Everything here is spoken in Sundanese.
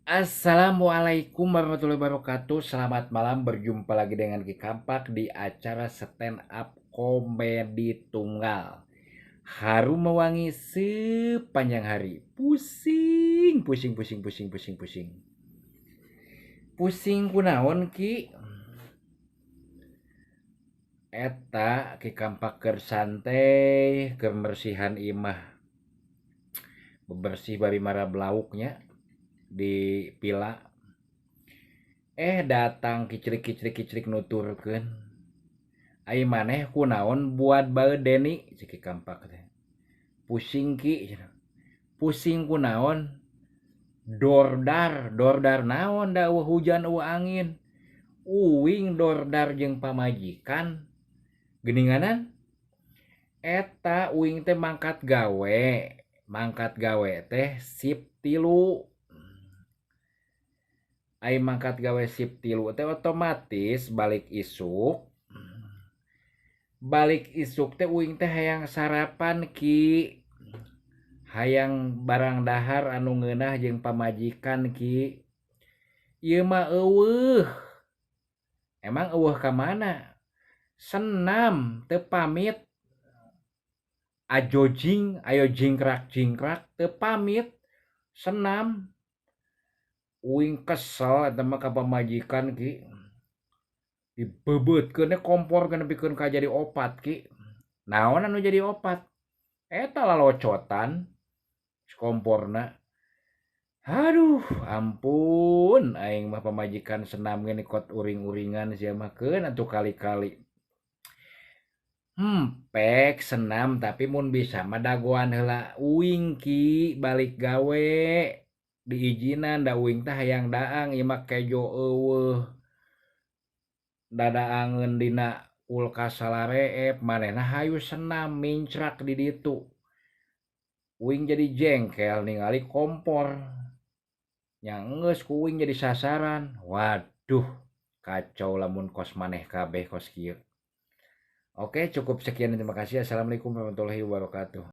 Assalamualaikum warahmatullahi wabarakatuh. Selamat malam, berjumpa lagi dengan Ki Kampak di acara stand up komedi tunggal. Harum mewangi sepanjang hari. Pusing, pusing, pusing, pusing, pusing, pusing. Pusing kunaon, Ki? Eta Ki Kampak keur santai, keur mersihan imah. Bebersih bari marab lauknya di pila, datang kicrik kicrik kicrik nuturkeun, "Ai maneh kunaon buat bae, Deni?" Cek Ki Kampak teh. "Pusing, Ki." "Pusing kunaon?" "Dordar." "Dordar naon? Da euweuh hujan, euweuh angin." "Uing dordar jeung pamajikan geuninganan. Eta uing teh mangkat gawe, mangkat gawe teh sip 3. Ai mangkat gawe sip 3 teh otomatis balik isuk. Balik isuk teh uing teh hayang sarapan, Ki, hayang barang dahar anu ngeunah jeung pamajikan, Ki. Ieu mah euweuh." "Emang euweuh ka mana?" "Senam teu pamit, ajojing, ayo jingkrak jingkrak, teu pamit senam. Uing kesel eta mah ka pamajikan, Ki. Dibeubeutkeun kompor nepikeun ka jadi opat, Ki." "Naon anu jadi opat?" "Eta lalocotan komporna. Aduh, ampun, aing mah pamajikan senam ge kot uring-uringan sia mah. Keun atuh kali-kali." Pek senam, tapi mun bisa mah dagoan heula uing, Ki, balik gawe. Diizinan, da uing teh hayang daang. Ieu mah kejo euweuh, dadaangeun dina kulkas salareep, manehna hayu senam mincrak di ditu. Uing jadi jengkel ningali kompor. Nya geus ku uing jadi sasaran. Waduh, kacau lamun kos maneh kabeh kos kieu." Oke, cukup sekian dan terima kasih. Assalamualaikum warahmatullahi wabarakatuh.